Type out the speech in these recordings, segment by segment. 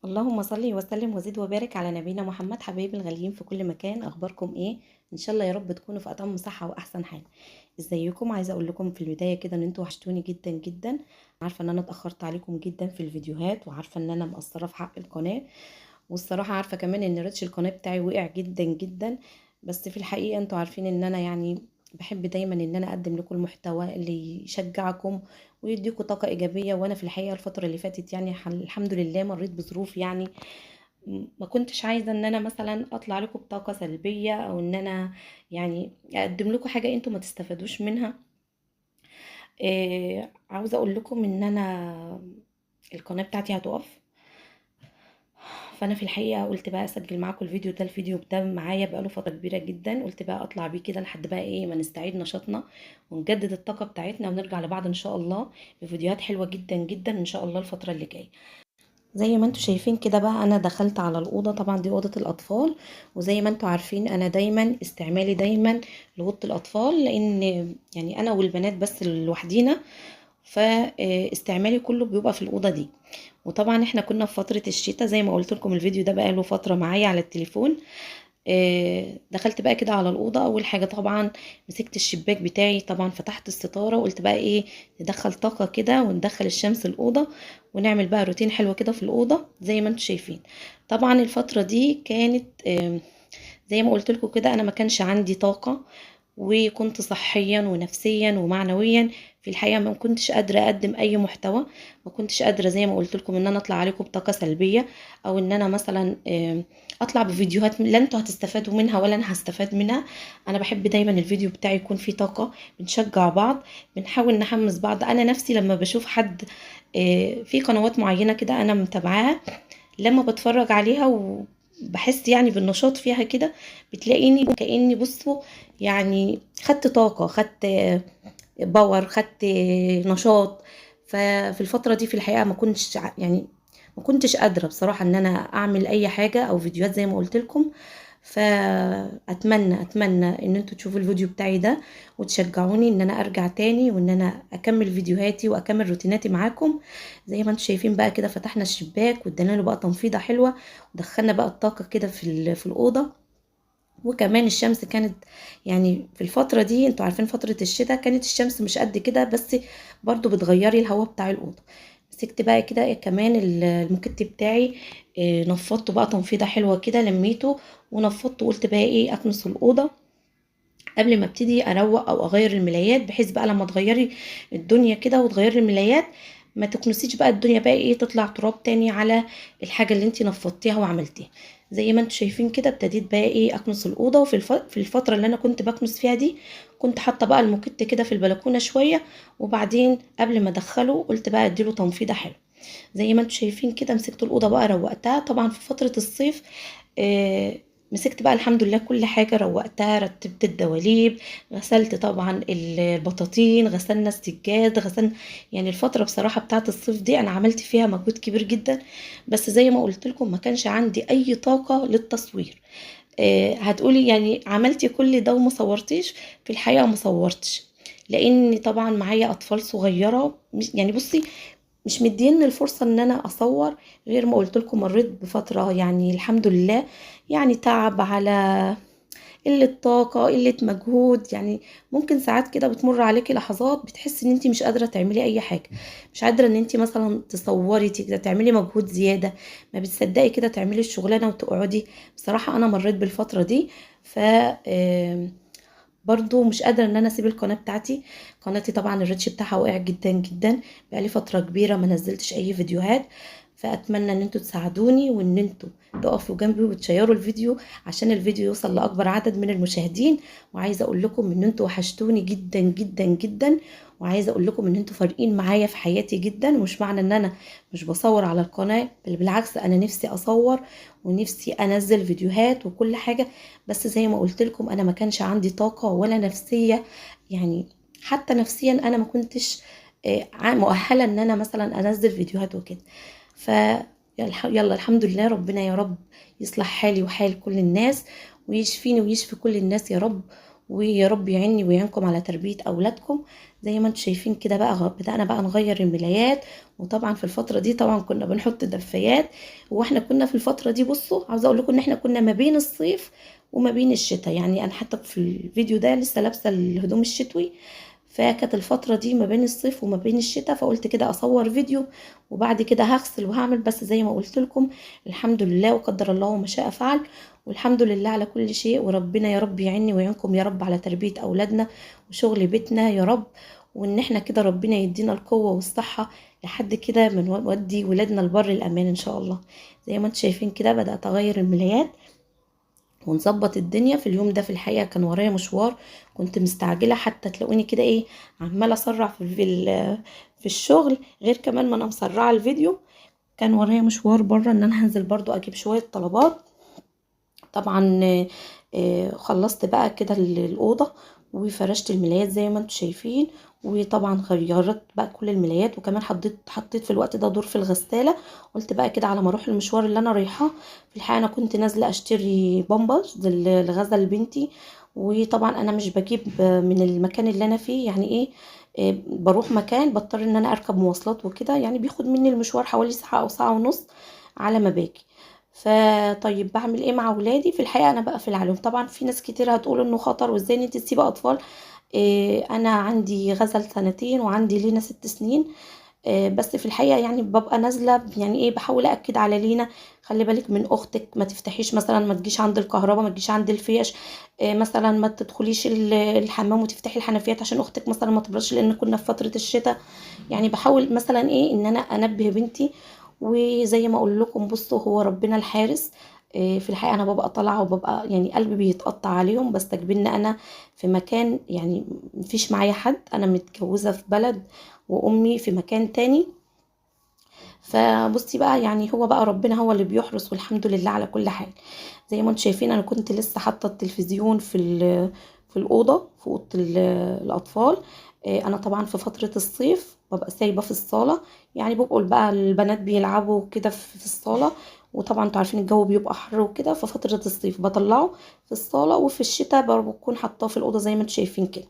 اللهم صل وسلم وزد وبارك على نبينا محمد. حبايبي الغاليين في كل مكان، اخباركم ايه؟ ان شاء الله يا رب تكونوا في اتم صحة واحسن حال. ازيكم؟ عايزه اقول لكم في البداية كده ان انتوا وحشتوني جدا جدا. عارفه ان انا اتاخرت عليكم جدا في الفيديوهات، وعارفه ان انا مقصرة في حق القناة، والصراحة عارفه كمان ان reach القناة بتاعي وقع جدا جدا. بس في الحقيقة انتوا عارفين ان انا يعني بحب دايما ان انا اقدم لكم المحتوى اللي يشجعكم ويديكم طاقة ايجابية. وانا في الحقيقة الفترة اللي فاتت يعني الحمد لله مريت بظروف، يعني ما كنتش عايزه ان انا مثلا اطلع لكم بطاقة سلبية، او ان انا يعني اقدم لكم حاجة انتوا ما تستفادوش منها. عاوزه اقول لكم ان انا القناة بتاعتي هتقف، فانا في الحقيقة قلت بقى اسجل معاكم الفيديو ده. الفيديو ده معايا بقاله فترة كبيرة جدا، قلت بقى اطلع بيه كده لحد بقى ايه ما نستعيد نشاطنا ونجدد الطاقة بتاعتنا، ونرجع لبعض ان شاء الله بفيديوهات حلوة جدا جدا ان شاء الله الفترة اللي جاية. زي ما انتوا شايفين كده بقى انا دخلت على الاوضة، طبعا دي اوضة الاطفال، وزي ما انتوا عارفين انا دايما استعمالي دايما لاوضه الاطفال، لان يعني انا والبنات بس لوحدينا، فاستعمالي كله بيبقى في الاوضة دي. وطبعا احنا كنا في فترة الشتاء زي ما قلت لكم، الفيديو ده بقى له فترة معايا على التليفون. دخلت بقى كده على الاوضة، اول حاجة طبعا مسكت الشباك بتاعي، طبعا فتحت الستارة وقلت بقى ايه ندخل طاقة كده وندخل الشمس الاوضة، ونعمل بقى روتين حلو كده في الاوضة زي ما انتم شايفين. طبعا الفترة دي كانت زي ما قلت لكم كده انا ما كانش عندي طاقة، وكنت صحيا ونفسيا ومعنويا في الحقيقة ما كنتش قادرة اقدم اي محتوى، ما كنتش قادرة زي ما قلت لكم ان انا اطلع عليكم بطاقة سلبية، او ان انا مثلا اطلع بفيديوهات لا انتوا هتستفادوا منها ولا انا هستفاد منها. انا بحب دايما الفيديو بتاعي يكون فيه طاقة، بنشجع بعض، بنحاول نحمس بعض. انا نفسي لما بشوف حد في قنوات معينة كده انا متابعاها، لما بتفرج عليها وبحس يعني بالنشاط فيها كده، بتلاقيني كأني بصوا يعني خدت طاقة، خدت power، خدت نشاط. ففي الفترة دي في الحقيقة ما كنتش يعني ما كنتش قادرة بصراحة ان انا اعمل اي حاجة او فيديوهات زي ما قلت لكم. فاتمنى ان انتوا تشوفوا الفيديو بتاعي ده وتشجعوني ان انا ارجع تاني، وان انا اكمل فيديوهاتي واكمل روتيناتي معاكم. زي ما انتوا شايفين بقى كده فتحنا الشباك وادينا له بقى تنفيضه حلوة، ودخلنا بقى الطاقة كده في الاوضة. وكمان الشمس كانت يعني في الفترة دي انتوا عارفين فترة الشتاء كانت الشمس مش قد كده، بس برضو بتغيري الهواء بتاع الاوضة. مسكت بقى كده كمان الموكيت بتاعي، نفضته بقى تنفيضه حلوة كده، لميته ونفضته، وقلت بقى ايه اكنس الاوضة قبل ما ابتدي اروق او اغير الملايات، بحيث بقى لما تغيري الدنيا كده وتغيري الملايات ما تكنسيش بقى الدنيا بقى ايه تطلع تراب تاني على الحاجة اللي انتي نفضتيها وعملتيها. زي ما انتوا شايفين كده ابتديت بقى ايه اكنس الاوضة. وفي في الفترة اللي انا كنت بكنس فيها دي كنت حاطه بقى الموكيت كده في البلكونه شوية، وبعدين قبل ما ادخله قلت بقى اديله تنفيضه حلوة. زي ما انتوا شايفين كده مسكت الاوضة بقى روقتها. طبعا في فترة الصيف مسكت بقى الحمد لله كل حاجة روقتها، رتبت الدواليب، غسلت طبعا البطاطين، غسلنا السجاد، غسلنا يعني الفترة بصراحة بتاعت الصيف دي انا عملت فيها مجهود كبير جدا. بس زي ما قلت لكم ما كانش عندي اي طاقة للتصوير. هتقولي يعني عملتي كل ده وما صورتيش؟ في الحقيقة ما صورتش، لان طبعا معايا اطفال صغيرة، مش يعني بصي مش مديني الفرصة ان انا اصور. غير ما قلت لكم مريت بفترة يعني الحمد لله يعني تعب، على قلة طاقة، قلة مجهود، يعني ممكن ساعات كده بتمر عليكي لحظات بتحسي ان انتي مش قادرة تعملي اي حاجة، مش قادرة ان انتي مثلا تصوري، تعملي مجهود زيادة، ما بتصدقي كده تعملي الشغلانة وتقعدي. بصراحة انا مريت بالفترة دي، ف برضو مش قادرة ان انا اسيب القناة بتاعتي. قناتي طبعا الريتش بتاعها وقع جدا جدا، بقالي فترة كبيرة ما نزلتش اي فيديوهات. فاتمنى ان انتوا تساعدوني وان انتوا تقفوا جنبي وتشيروا الفيديو عشان الفيديو يوصل لاكبر عدد من المشاهدين. وعايزة اقول لكم ان انتوا وحشتوني جدا جدا جدا، وعايزة اقول لكم ان انتوا فارقين معايا في حياتي جدا. ومش معنى ان انا مش بصور على القناة، بل بالعكس انا نفسي اصور ونفسي انزل فيديوهات وكل حاجة، بس زي ما قلت لكم انا ما كانش عندي طاقة ولا نفسية، يعني حتى نفسيا انا ما كنتش مؤهلة ان انا مثلا انزل فيديوهات وكده. ف يلا الحمد لله، ربنا يا رب يصلح حالي وحال كل الناس، ويشفيني ويشفي كل الناس يا رب، ويا رب يعيني ويعينكم على تربية اولادكم. زي ما انتم شايفين كده بقى بدأنا بقى نغير الملايات، وطبعا في الفترة دي طبعا كنا بنحط دفايات، واحنا كنا في الفترة دي بصوا عاوزة اقول لكم ان احنا كنا ما بين الصيف وما بين الشتاء، يعني انا حتى في الفيديو ده لسه لابسة الهدوم الشتوي، فكانت الفترة دي ما بين الصيف وما بين الشتاء، فقلت كده اصور فيديو وبعد كده هغسل وهعمل. بس زي ما قلت لكم الحمد لله وقدر الله ما شاء فعل، والحمد لله على كل شيء، وربنا يا رب يعيني ويعينكم يا رب على تربية اولادنا وشغل بيتنا يا رب، وان احنا كده ربنا يدينا القوة والصحة لحد كده ما نودي ولادنا البر الامان ان شاء الله. زي ما انتم شايفين كده بدأت اغير الملايات ونظبط الدنيا. في اليوم ده في الحقيقة كان ورايا مشوار، كنت مستعجلة، حتى تلاقوني كده ايه عمالة اسرع في الشغل، غير كمان ما انا مسرعة الفيديو. كان ورايا مشوار بره ان انا هنزل برضو اجيب شوية طلبات. طبعا خلصت بقى كده الأوضة وفرشت الملايات زي ما انتم شايفين، وطبعا غيرت بقى كل الملايات، وكمان حطيت في الوقت ده دور في الغسالة. قلت بقى كده على ما اروح المشوار اللي انا رايحاه. في الحقيقة انا كنت نازلة اشتري بامبرز لغزل بنتي، وطبعا انا مش بجيب من المكان اللي انا فيه، يعني ايه، بروح مكان بضطر ان انا اركب مواصلات وكده، يعني بياخد مني المشوار حوالي ساعة او ساعة ونص على ما باجي. فطيب بعمل ايه مع ولادي؟ في الحقيقة انا بقفل عليهم. طبعا في ناس كتير هتقول انه خطر وازاي ان انت تسيبي اطفال، انا عندي غزل سنتين وعندي لينا 6 سنين، بس في الحقيقة يعني ببقى نازله، يعني ايه بحاول اكد على لينا خلي بالك من اختك، ما تفتحيش مثلا، ما تجيش عند الكهرباء، ما تجيش عند الفيش، مثلا ما تدخليش الحمام وتفتحي الحنفيات عشان اختك مثلا ما تبردش، لان كنا في فترة الشتاء. يعني بحاول مثلا ايه ان انا انبه بنتي. وزي ما اقول لكم بصوا هو ربنا الحارس. في الحقيقة انا ببقى طالعه وببقى يعني قلبي بيتقطع عليهم، بس تجبرني انا في مكان يعني مفيش معايا حد، انا متجوزة في بلد وامي في مكان تاني. فبصي بقى يعني هو بقى ربنا هو اللي بيحرس، والحمد لله على كل حال. زي ما انتم شايفين انا كنت لسه حاطه التلفزيون في الاوضة، في اوضة الاطفال. انا طبعا في فترة الصيف ببقى سايبه في الصاله، يعني ببقوا بقى البنات بيلعبوا كده في الصاله، وطبعا انتوا عارفين الجو بيبقى حر وكده، ففتره الصيف بطلعه في الصاله، وفي الشتاء بكون حاطاه في الاوضة زي ما انتوا شايفين كده.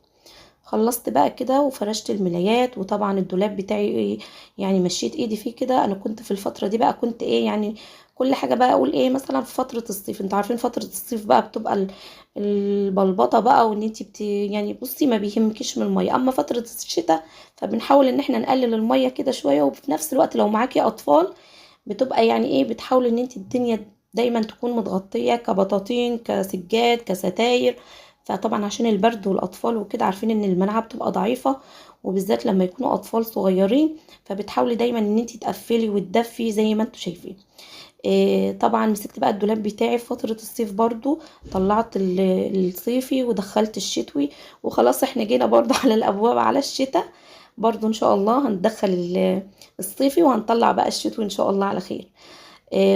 خلصت بقى كده وفرشت الملايات، وطبعا الدولاب بتاعي إيه يعني مشيت ايدي فيه كده. انا كنت في الفترة دي بقى كنت ايه يعني كل حاجة بقى اقول ايه مثلا في فترة الصيف، انتوا عارفين فترة الصيف بقى بتبقى البلبطه بقى، وان انتي يعني بصي ما بيهمكيش من المية. اما فترة الشتاء فبنحاول ان احنا نقلل المية كده شوية، وفي نفس الوقت لو معاكي اطفال بتبقى يعني ايه بتحاول ان انتي الدنيا دايما تكون متغطيه، كبطاطين كسجاد كستاير. فطبعا عشان البرد والاطفال وكده عارفين ان المناعة بتبقى ضعيفة، وبالذات لما يكونوا اطفال صغيرين، فبتحاولي دايما ان انتي تقفلي وتدفي زي ما انتوا شايفين. طبعا مسكت بقى الدولاب بتاعي في فترة الصيف برضو، طلعت الصيفي ودخلت الشتوي، وخلاص احنا جينا برضو على الابواب على الشتاء برضو ان شاء الله هندخل الصيفي وهنطلع بقى الشتوي ان شاء الله على خير.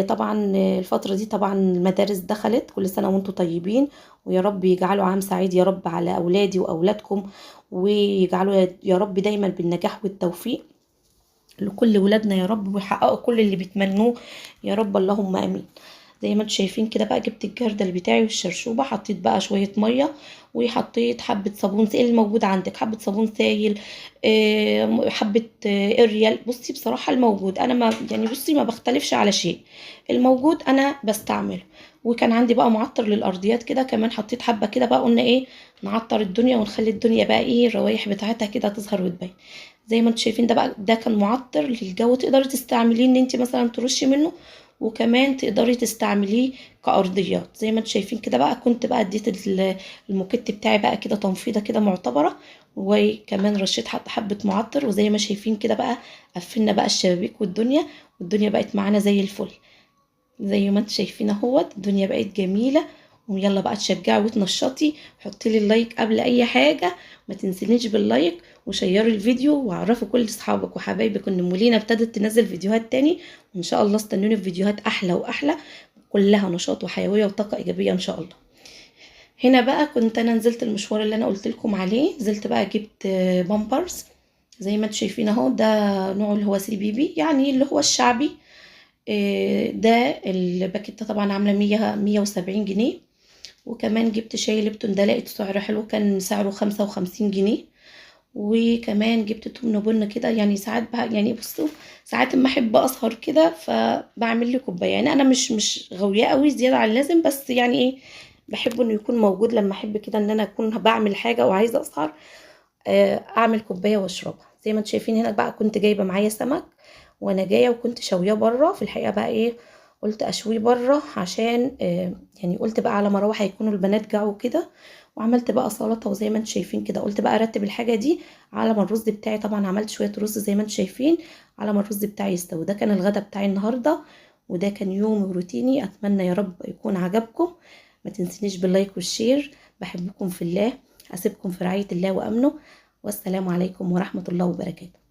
طبعا الفترة دي طبعا المدارس دخلت، كل سنة وانتم طيبين، ويا رب يجعله عام سعيد يا رب على أولادي وأولادكم، ويجعله يا رب دايما بالنجاح والتوفيق لكل ولادنا يا رب، ويحققوا كل اللي بيتمنوه يا رب، اللهم امين. زي ما انتم شايفين كده بقى جبت الجردل بتاعي والشرشوبه، حطيت بقى شوية مية، وحطيت حبه صابون سائل الموجود عندك، حبه صابون سايل، حبه اريال. بصي بصراحة الموجود انا ما يعني بصي ما بختلفش على شيء، الموجود انا بستعمله. وكان عندي بقى معطر للارضيات كده كمان، حطيت حبه كده بقى، قلنا ايه نعطر الدنيا ونخلي الدنيا بقى ايه الروايح بتاعتها كده تظهر وتبين. زي ما انتم شايفين ده بقى ده كان معطر للجو، تقدري تستعمليه ان انت مثلا ترشي منه، وكمان تقدري تستعمليه كأرضيات. زي ما انتم شايفين كده بقى كنت بقى اديت الموكيت بتاعي بقى كده تنفيضه كده معتبره، وكمان رشيت حبه معطر. وزي ما شايفين كده بقى قفلنا بقى الشبابيك والدنيا، والدنيا بقت معانا زي الفل. زي ما انتم شايفين اهوت الدنيا بقت جميلة. ويلا بقى تشجعي وتنشطي، حطي لي ال like قبل اي حاجة، ما تنسينيش بال like، وشيري الفيديو، وعرفوا كل اصحابك وحبايبك ان ام لينا ابتدت تنزل فيديوهات تاني. وان شاء الله استنوني في فيديوهات احلى واحلى، كلها نشاط وحيوية وطاقة ايجابية ان شاء الله. هنا بقى كنت انا نزلت المشوار اللي انا قلت لكم عليه، نزلت بقى جبت بامبرز زي ما انتم شايفين اهو، ده نوع اللي هو سي بيبي يعني اللي هو الشعبي. ده الباكيته طبعا عامله 170 جنيه، وكمان جبت شاي ليبتون ده لقيت سعره حلو، كان سعره 55 جنيه. وكمان جبت تمن بن كده، يعني ساعات بقى يعني بصوا ساعات ما احب اسهر كده فبعمل لي كوباية، يعني انا مش غاويه قوي زيادة عن اللازم، بس يعني ايه بحب انه يكون موجود لما احب كده ان انا اكون بعمل حاجة وعايزه اسهر، اعمل كوباية واشربها. زي ما انتم شايفين هنا بقى كنت جايبه معايا سمك وانا جاية، وكنت شوياه بره في الحقيقة بقى ايه قلت اشويه بره عشان يعني قلت بقى على ما اروح هيكونوا البنات جعوا كده. وعملت بقى سلطة، وزي ما انتم شايفين كده قلت بقى ارتب الحاجة دي على ما الرز بتاعي، طبعا عملت شوية رز زي ما انتم شايفين على ما الرز بتاعي يستوي. ده كان الغدا بتاعي النهارده، وده كان يوم روتيني. اتمنى يا رب يكون عجبكم، ما تنسونيش بال like وال share. بحبكم في الله، اسيبكم في رعاية الله وامنه، والسلام عليكم ورحمة الله وبركاته.